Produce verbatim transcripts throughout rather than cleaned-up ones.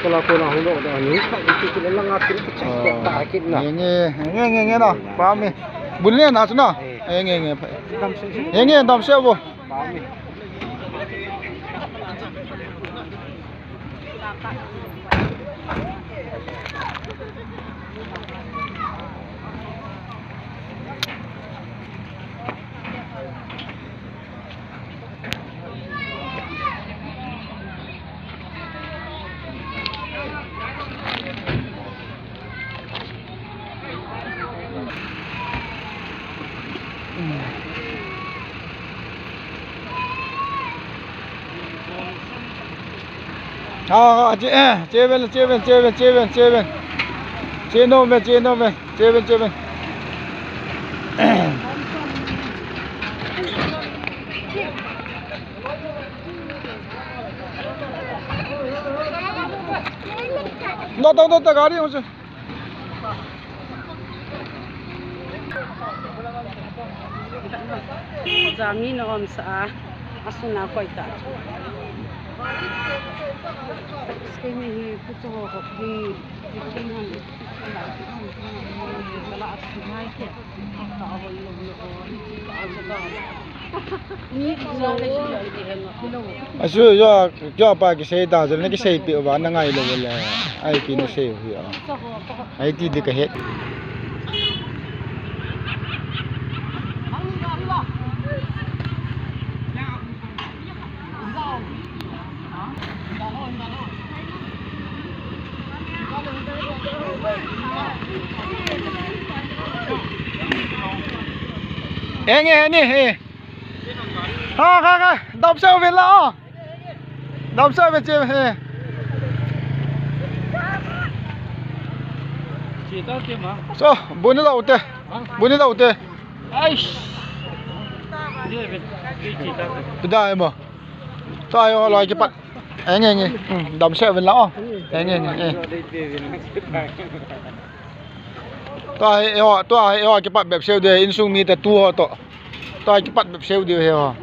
Kala kona hung doh doh ni. Kiti kiti lang a kiti kiti ta kit na. Nge, nge, nge, nge, nge na. Pami. Bul ne na chu na. Eh, nge, nge. Nge, nge, dam se bo. Ah, ah, che, eh, che ven, che ven, che ven, che ven, che ven. Che nom ven, che nom ven, che ven, che ven. Dot, dot, dot, gari hung che. Jami na om sa a, asuna koi ta. Sini hi kutu ho hi, hi kin han. Asu jo, jo pa kisei ta, jo na kisei pi ba na ngai lo le. Ai pi na sei hi a. Ai ti di ka het. Eng e ni e. Ha, ha, ha. Dam se uvin la o. Dam se uvin che e. So, buni la ute. Buni la ute. Ai. Pida e mo. Sa yo lo kipat. Eng, eng, eng. Hmm, dam se uvin la o. Eng, eng, eng. Tua hi, ho, tua hi, ho, kipat bep seu de, insung mi te tu ho to. Tua kipat bep seu de he ho.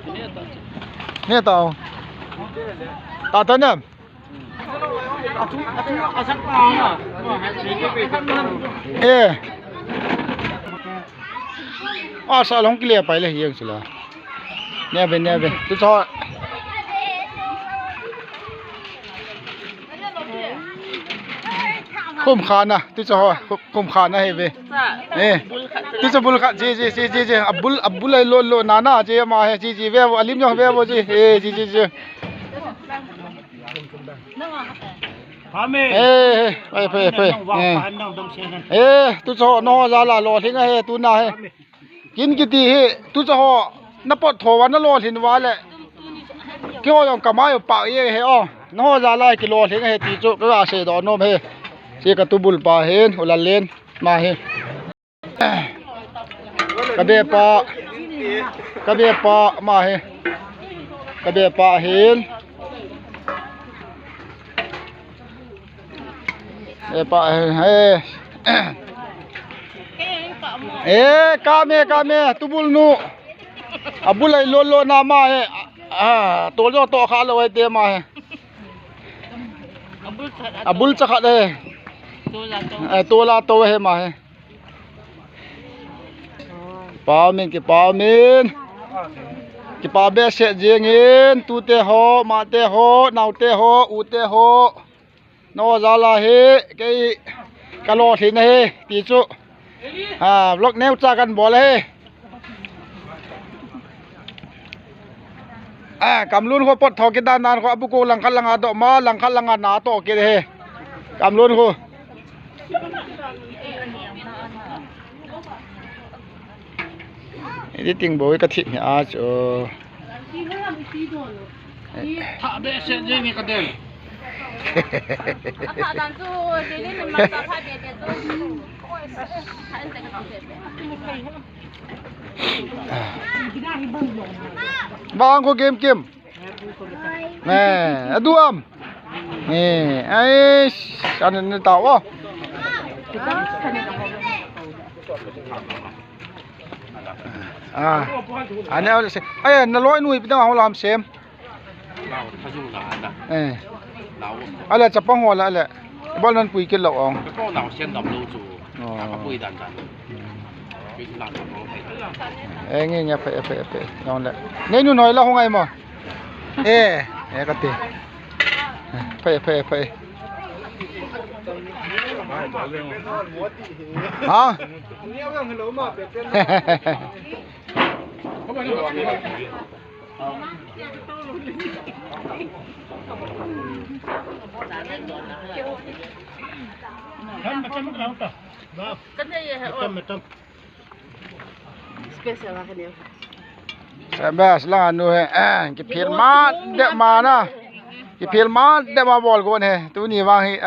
Ne ta o. Ta ta nem. Eh. Asa long kile pai le hiang sila. Nebe, nebe. Tu sa. Khum khana, tu sa ho. Khum khana he ve. Eh. Tu sa bul kha, ji, ji, ji, ji, ji. Abul, abul ai lo, lo, na, na, ji ma he, ji, ji, ve, alim jong ve, ji. Eh, ji, ji, ji. Amen. Eh, eh, eh, eh, eh. Eh, tu cho no jala lo thing a he, tu na he. Kin kiti hi, tu cho ho, na pot tho va, na lo thin va le. Keiho jong kamai pa ye he o. No jala ki lo thing he ti chu, ka sei do nom he. Si ka tu bul pa hin, u la len, ma he. Ka be pa, ka be pa ma he. Ka be pa hin. Be pa he. Eh, ka me, ka me, tu bul nu. Abul ai lo lo na ma he. Ah, to lo to kha lo ai te ma he. Abul cha khat he. Eh, to la to he ma he. Kipa umin, kipa umin. Kipa behseh jengin, tute ho, mate ho, naote ho, ute ho. No jala hi, kei ka lolhin ahi, ti chu. Ah, vlog neocha kan bol ahi. Ah, Kamlun kho pot tho kit dan dan kho, abu ko langkhat langa doh ma, langkhat langa na toh kit ahi. Kamlun kho. Editing bou ka thik ni a chu. Tha behseh jeng e ka del. A tha dan chu, Delhi ni ma sa pha be be chu. Oi, sa, sa, sa, sa, sa, sa. Bang ko game kim. Ne, aduam. Ne, ai, ane ne tao. Ah, ane au se. Ai, na loi nui pidang ho lam sem. Eh. Ale chapang ho la ale. Bol nan pui kit lo ong. Ka ko nau sian dam lo chu. Oh. Ka pui dan dan. Pui dan dan. Eh, nge nge phe phe phe. Nong le. Nei nu noi la hung ai mo. Eh, eh ka ti. Phe phe phe. Ha? Special lah ni. Sabas lang anu he. Eh, kiphel ma de ma na. Kiphel ma de ma bol gon he. Tuni vang hi.